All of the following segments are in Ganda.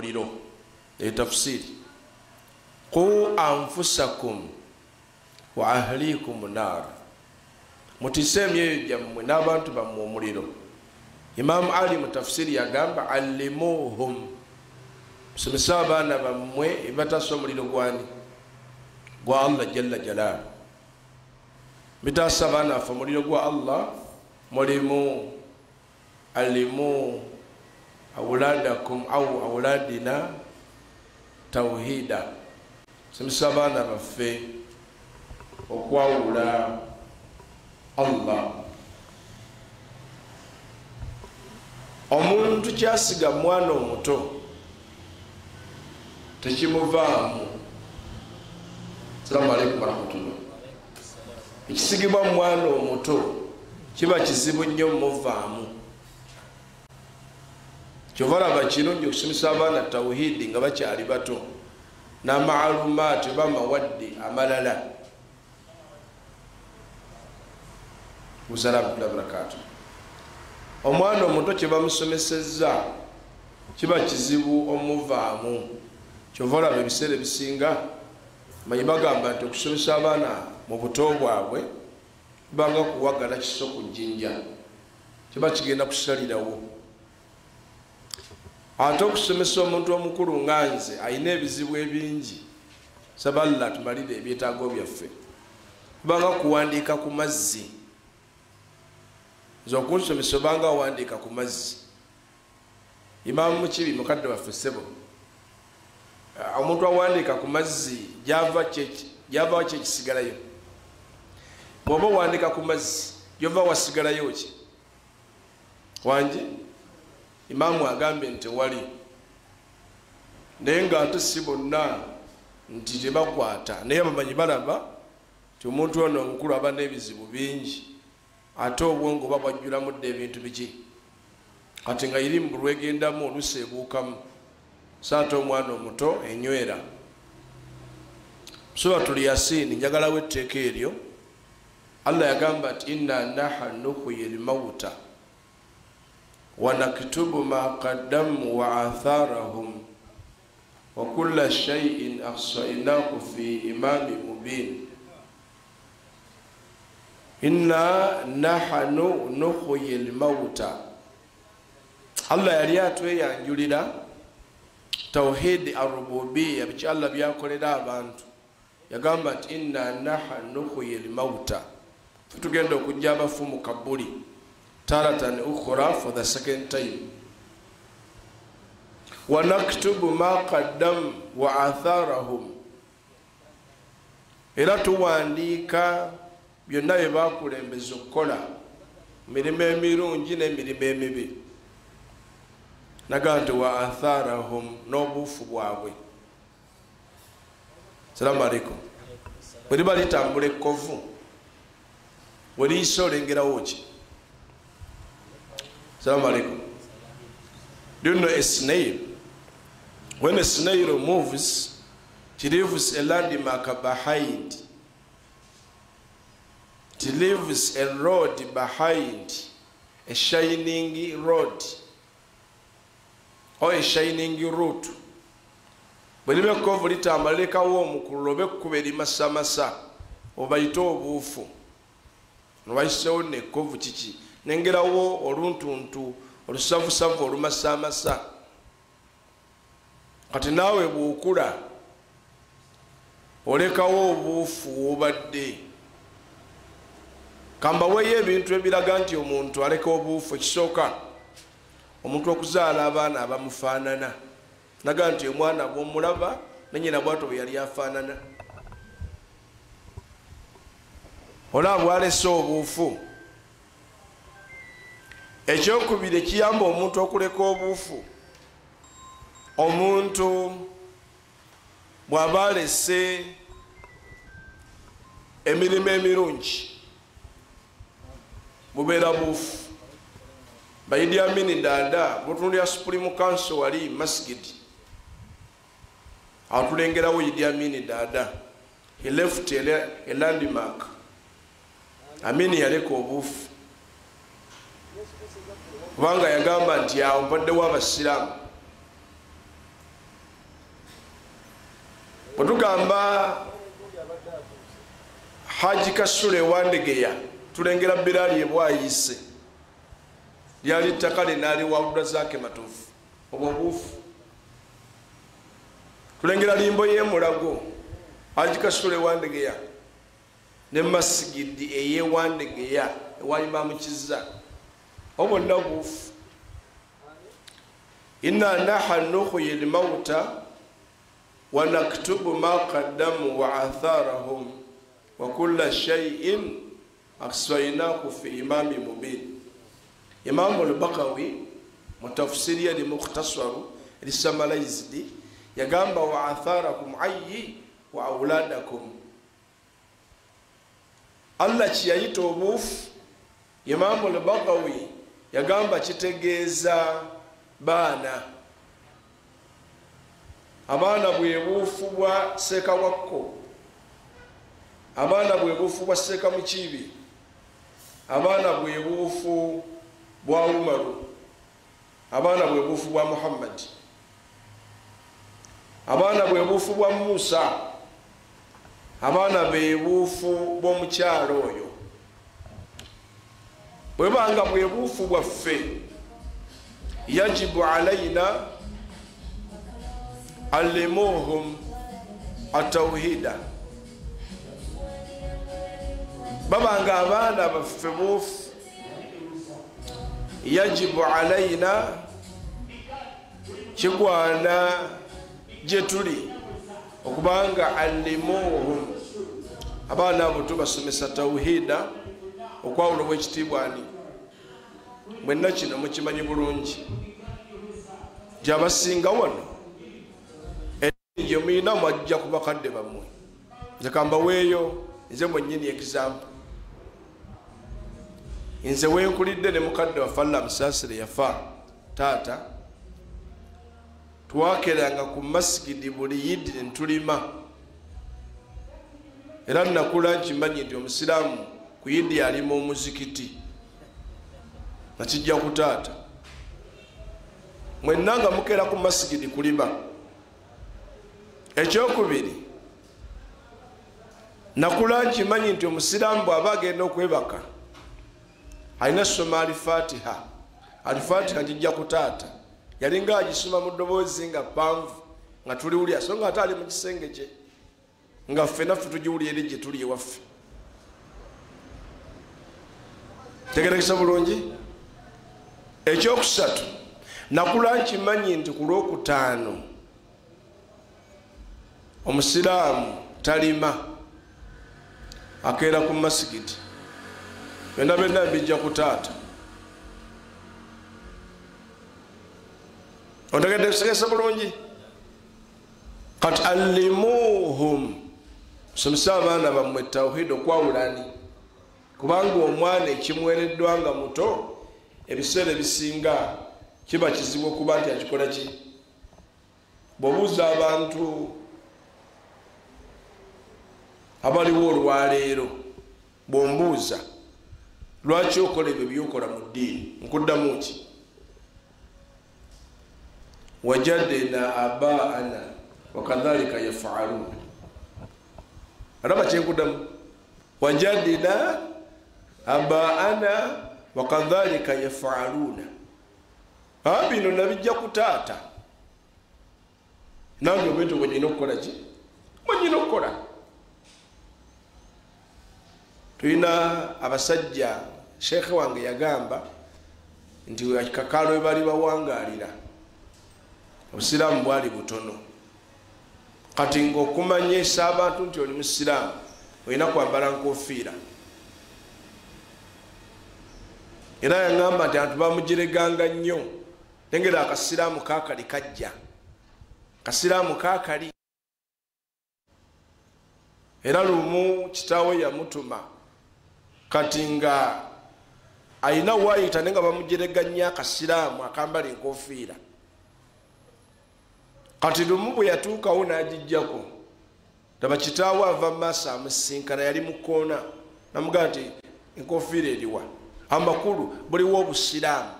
Omuliro etafsiri qu anfusakum wa ahlikum nar, mutise emyoyo gyammwe n'abantu bammwe omuliro. Imam Ali mu tafsiri yagamba allimuhum, musomese abaana bammwe ebataasa omuliro gwani? Gwa Allah jalla jalaalu. Bitaasa abaana baffe omuliro gwa Allah mulimu alimu awuladakum au awuladina tauhida, somesa abaana baffe okwawula Allah. Omuntu kyasiga mwana omuto tekimuvaamu. Assalamu alaikum warahmatullah. Ekisigibwa mwana omuto kiba kizibu nnyo muvaamu. Kyova olaba kirungi okusomesa abaana tawhidi nga bakyali bato n'amaalumaati oba amawadde amalala. Barakatu. Omwana omuto kye bamusomesezza kiba kizibu omuvaamu. Kyova olaba ebiseera ebisinga manyi bagamba nti okusomesa abaana mu buto bwabwe banga kuwagala kiso ku jjinja, kiba kigenda kusalirawo. Ate okusomesa omuntu omukulu nga nze alina ebizibu ebingi, saba Allah tumalire ebyetaago byaffe, kubanga kuwandiika ku mazzi. Nze okunsomesa obanga awandiika ku mazzi. Imaamu Mukibi mukadde waffe ssebo, omuntu awandiika ku mazzi gyava kyekisigalayo. Bw'oba owandiika ku mazzi gyova wasigalayo ki? Wangi? Imaamu agambye nti wali, naye nga ate si bonna nti tebakwata, naye abamanyi balaba nti omuntu ono omukulu aba n'ebizibu bingi, ate obwongo oba bwajjulamu dda ebintu biki, kati nga irimu lwegendamu oluusi ebuukamu, so ate omwana omuto enywera. Suratul Yasin njagalawo etteeka eryo. Allah yagamba nti inna nahnu nuhyil mauta wa naktubu ma qaddamu wa atharahum wa kulla shay'in ahsaynahu fi imamin mubin. Inna nahnu nuhyil mauta. Allah yali atweyanjulira tauhidi arububiyya, biki Allah byakolera abantu. Yagamba nti inna nahnu nuhyil mauta, tugenda okujja abafu mu kabuli taratan ukhra, for the second time. Wa naktubu ma qaddam wa atharahum, era tuwandiika byonna bye bakulembeza okukola, mirimu emirungi n'emirimu emibi. Naga nti wa atharahum, n'obuufu bwabwe. Salamu alaikum. Bwe liba litambula ekkovu, bwe liyise olengerawo ki? Salamu alaikum. Do you know a snail? When a snail moves, she leaves a landmark behind. She leaves a road behind, a shining road or a shining route. Bwe liba ekkovu litambula lirekawo omukululo oba ekkubo erimasamasa obayite obuufu, olwayiseewo nno ekkovu kiki? Nengerawo oluntuntu olusavusavu olumasamasa. Kati naawe bw'okula olekawo obuufu w'obadde. Kambaweeyo ebintu ebiraga nti omuntu aleka obuufu. Ekisooka, omuntu okuzaala abaana abamufaanana. Naga nti omwana bw'omulaba ne nnyina bw'atyo bwe yali afaanana. Olaba bw'alese obuufu. Ekyokubiri ekiyamba omuntu okuleka obuufu, omuntu bw'aba alese emirimu emirungi bubeera buufu. Ba Idi Amin Dada bw'otunuulira Supreme Council wali masgidi, awo tulengerawo Idi Amin Dada. He left a landmark. Amini yaleka obuufu kubanga yagamba nti awo mpaddewo abasiraamu. Bwetugamba Haji Kasule Wandegeya, tulengera Bilali ebwayise lyali ttaka linaali Abdulrazak Matovu, obwo buufu. Tulengera limbo y'emulago Haji Kasule Wandegeya ne masigidi ey'ewandegeya ewali Imamu Kizza, obwo bwonna buufu. Inna nahnu nuhyi lmauta wa naktubu ma qaddamu wa atharahum wa kulla shay'in ahsaynahu fi imami mubin. Imamu al-Baqawi mu tafsiri ye Mukhtasaru lisamalaizidi yagamba wa atharakum ayyi wa auladakum. Allah kiyayita obuufu, Imamu al-Baqawi yagamba kitegeeza baana. Abaana bwe buufu bwa Seeka Wakko, abaana bwe buufu bwa Seeka Mukiibi, abaana bwe buufu bwa Umaru, abaana bwe buufu bwa Muhammad, abaana bwe buufu bwa Musa, abaana bwe buufu bw'omukyalo oyo. Bwe banga bwe buufu bwaffe, yajibu alaina allimuhum atawhida. Babanga abaana baffe buufu, yajibu alaina, kigwana gye tuli okubanga allimuhum, abaana abo tubasomesa tawhida, okwawula obwekitiibwa ani. Mwenna kino mukimanyi bulungi, gyabasinga wano eddiini gye muyina mwajja ku bakadde bammwe. Nze kambaweeyo nze mwennyini example. Nze wenkulidde ne mukadde waffe Allah amusaasire yafa taata, twakeranga ku masigidi buli yidi ne tulima. Era nakula nkimanyi nti omusiraamu ku yidi alima omuzikiti, nakijja ku taata. Mwenna nga mukeera ku masigidi kulima. Ekyokubiri, nakula nkimanyi nti omusiraamu bw'aba agenda okwebaka alina soma Alifatiha. Alifatiha ngijja ku taata, yalinga agisoma mu ddoboozi nga ppanvu nga tuliwulira, so nga ate ali mu kisenge kye nga ffe naffe tugiwulira eri gye tuli ewaffe. Tegerekesa bulungi. Ekyokusatu, nakula nkimanyi nti ku Lwokutaano omusiraamu talima, akeera ku masigiti. Byonna byonna bijja ku taata. Ontegedde kutegesa bulungi. Kati allimuhum, musomese abaana bammwe tawhid, okwawulani, kubanga omwana ekimuweereddwa nga muto ebiseera ebisinga kiba kizibu okuba nti akikola ki. Bw'obuuza abantu abaliwo olwaleero, bw'ombuuza lwaki okola ebyo byokola mu ddiini, nkuddamu ki? Wajadna abaana wakadhalika yafalun. Alaba kyenkuddamu, wajadna abaana wakadhalika yafaluna. Bino nabijja ku taata, nange obwento bwe nyina okukola ki? Bwe nyina okukola. Tulina abasajja, sheekhe wange yagamba nti kakaalo we bali bawangaalira obusiraamu bwali butono. Kati ng'okumanyisa abantu nti oli musiraamu olina kwambala nkofiira. Era yaŋŋamba nti abantu bamugireganga nnyo, nengera akasiraamu kaakali kajja, kasiraamu kaakali. Era lumu kitaawe yamutuma, kati nga alina waayita naye nga bamugirega nnyo akasiraamu akambala enkofiira. Kati lumu bwe yatuukawo n'agijjako, taba kitaawe ava mu maaso amusisinkana, yali mu kkoona, namugamba nti enkofiira eriwa? Amakulu buliwo obusiraamu,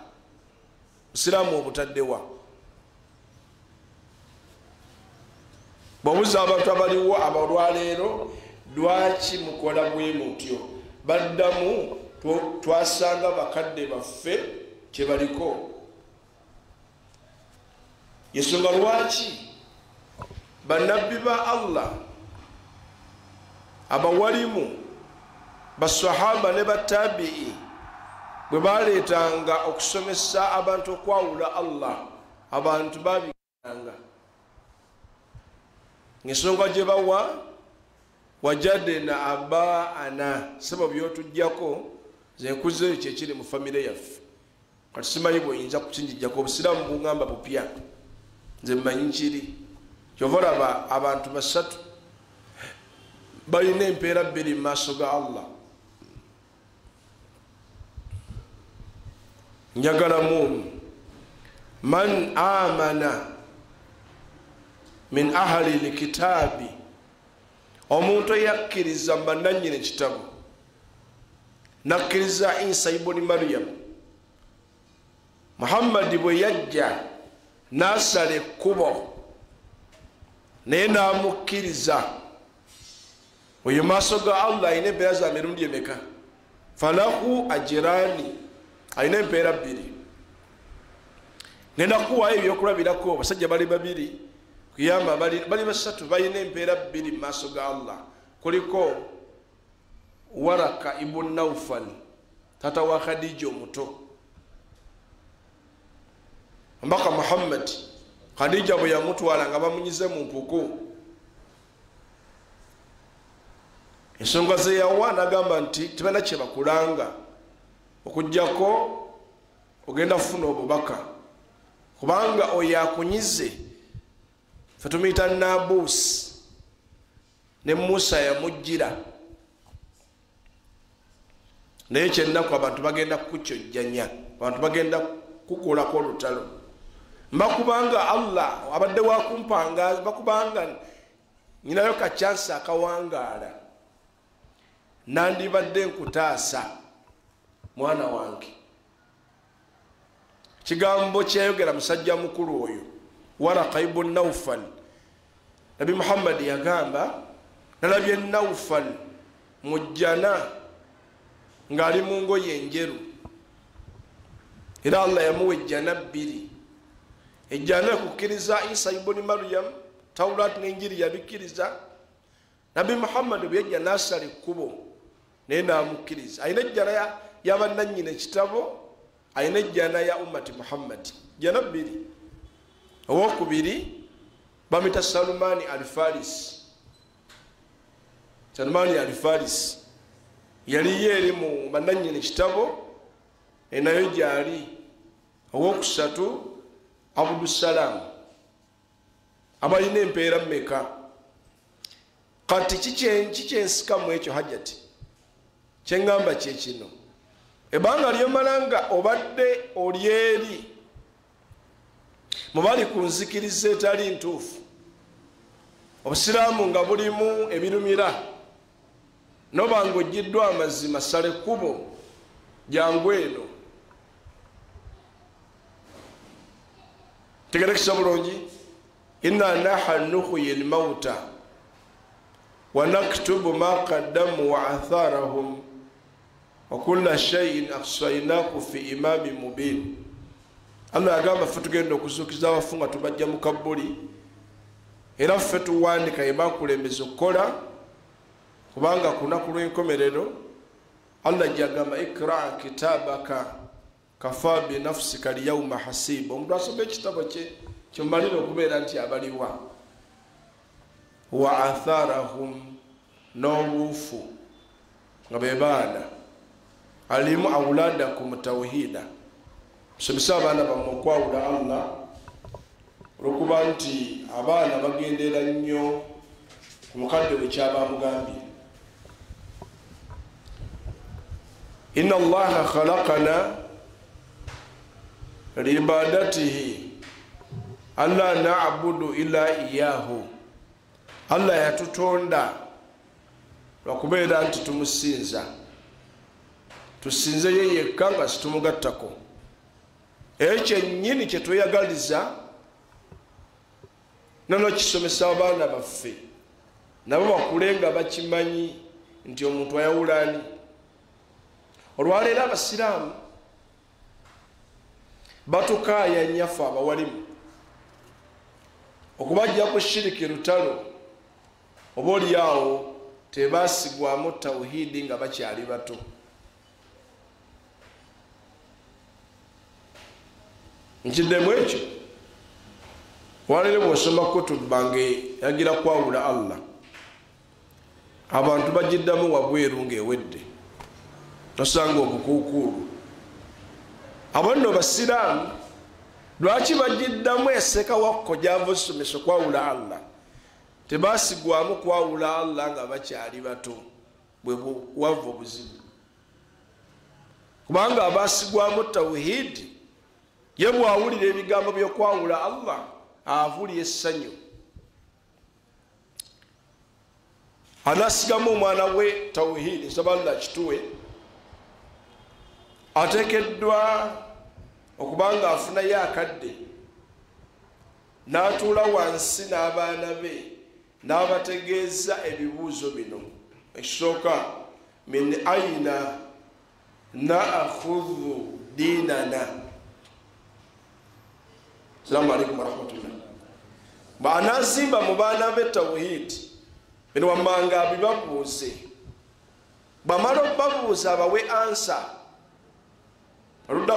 busiraamu obutaddewa. Bw'obuuza abantu abaliwo abalwaleero, lwaki mukola bwe mutyo, baddamu twasanga bakadde baffe kye baliko. Yensonga lwaki bannabbi ba Allah abawalimu, basahaba ne batabi'i bwe baleetanga okusomesa abantu okwawula Allah, abantu babiganga. Ensonga gye bawa, wajadena abaana, sebo byotujjako nze nkuzeeyo kyekiri mu famire yaffe. Kati simanyi bw'oyinza kukinjijjako, obusiraamu bungamba bupya, nze mmanyi kiri. Kyova olaba abantu basatu balina empeera bbiri mu maaso ga Allah. Njagalamu omu, man amana min ahli lkitaabi, omuntu eyakkiriza mu bannannyini ekitabo, nakkiriza Isa ibuni Mariyamu. Muhammadi bwe yajja n'asala ekkubo naye n'amukkiriza, oyo maaso ga Allah alina empeera za mirundi emeka? Falahu ajirani, alina empeera bbiri. Ngenda kuwaayo ebyokulabirako, abasajja bali babiri kuyamba, bali basatu balina empeera bbiri mu maaso ga Allah. Kuliko Waraka ibn Naufal, taata wa Khadija omuto. Omubaka Muhammad, Khadija bwe yamutwala nga bamunyize mu mpuku, ensonga ze yawa n'agamba nti tebalina kye bakulanga okuggyako ogenda kufuna obubaka, kubanga oyo akunyize ffe tumuyita Nabuusi, ne Musa yamuggira. Naye kyennaku abantu bagenda kukukyojjanya, abantu bagenda kukukolako olutalo. Mbakubanga Allah abadde wakumpanga, bakubanga nyinayo ka chance akawangaala, nandibadde nkutaasa mwana wange. Kigambo kyeyayogera musajja mukulu oyo Waraka ibn Naufal, Nabi Muhammad yagamba, nalabye Naufal mu jjana ng'ali mu ngoye enjeru, era Allah yamuwa ejjana bbiri. Ejjana ekukkiriza Isa ibuni Maryam, Tawurat n'Enjiri yabikkiriza. Nabi Muhammad bwe yajja n'asala ekkubo naye n'amukkiriza. Alina ejjana y'abannannyini ekitabo, alina ejjana ya ummati Muhammad, jjana bbiri. Owokubiri bamuyita Salumani Alfarisi. Salumani Alfarisi yaliyo eri mu bannannyini ekitabo, enayo gyali. Owokusatu Abdusalamu, abalina empeera mmeka? Kati kikyensikamu ekyo Hajjati kyeŋŋamba kye kino, ebbanga lyomala nga obadde oli eri mubali ku nzikiriza etali ntuufu, obusiraamu nga bulimu ebirumira, noba ng'oggiddwa amazima, sala ekkubo jangu eno. Tegerekesa bulungi, inna nahnu nuhyi lmauta wa naktubu ma qaddamu wa atharahum wa kulla shay'in ahsaynahu fi imamin mubin. Allah agamba ffe tugenda okuzuukiza abafu nga tubajja mu kabbuli, era ffe tuwandika bye bakulembeza okukola, kubanga ku lunaku lw'enkomerero Allah gyagamba ikra kitabaka kafa binafsika lyauma hasiba. Omuntu asoma ekitabo kye kyomalira okubeera nti abaliwa. Wa atharahum, n'obuufu nga be baana, alimu auladakum tawhida, musomese abaana bammwe okwawula Allah, olwokuba nti abaana bagendera nnyo ku mukadde bwe kyaba amugambye. Inna Allaha khalaqana liibadatihi alla na'budu illa iyahu. Allah yatutonda lwakubeera nti tumusinza, tusinze ye yekka nga situmugattako. Ekyo kyennyini kye tweyagaliza Nono kisomesa abaana baffe nabo bakule nga bakimanyi nti omuntu ayawula ani. Olwaleero abasiraamu batukaaya nnyaffe abawalimu okubajja ku shiriki lutalo, oba oliawo tebasigwamu tawhidi nga bakyali bato. Nkiddemu ekyo, walero bw'osoma kutuba ng'eyagira kwawula Allah, abantu bagiddamu wabweru ng'ewedde, tosanga obukuukuulu. Abo nno basiraamu lwaki bagiddamu eseka wakko gyava osomesa kwawula Allah? Tebasigwamu kwawula Allah nga bakyali bato, bwe wava obuzibu. Kubanga abasigwamu tawhidi ye bw'awulira ebigambo by'okwawula Allah avulya essanyu, anasigamu omwana we tawhidi. Nsaba Allah kituwe. Ateekeddwa okubanga afunayo akadde n'atuula wansi n'abaana be n'abategeeza ebibuuzo bino. Ekisooka, min aina naakhudhu diinana. Salamu alaikum warahmatullah. Bw'anaazimba mu baana be tawhidi, bino wammanga abibabuuze. Bw'amala okubabuuza abawe ansa. Oludda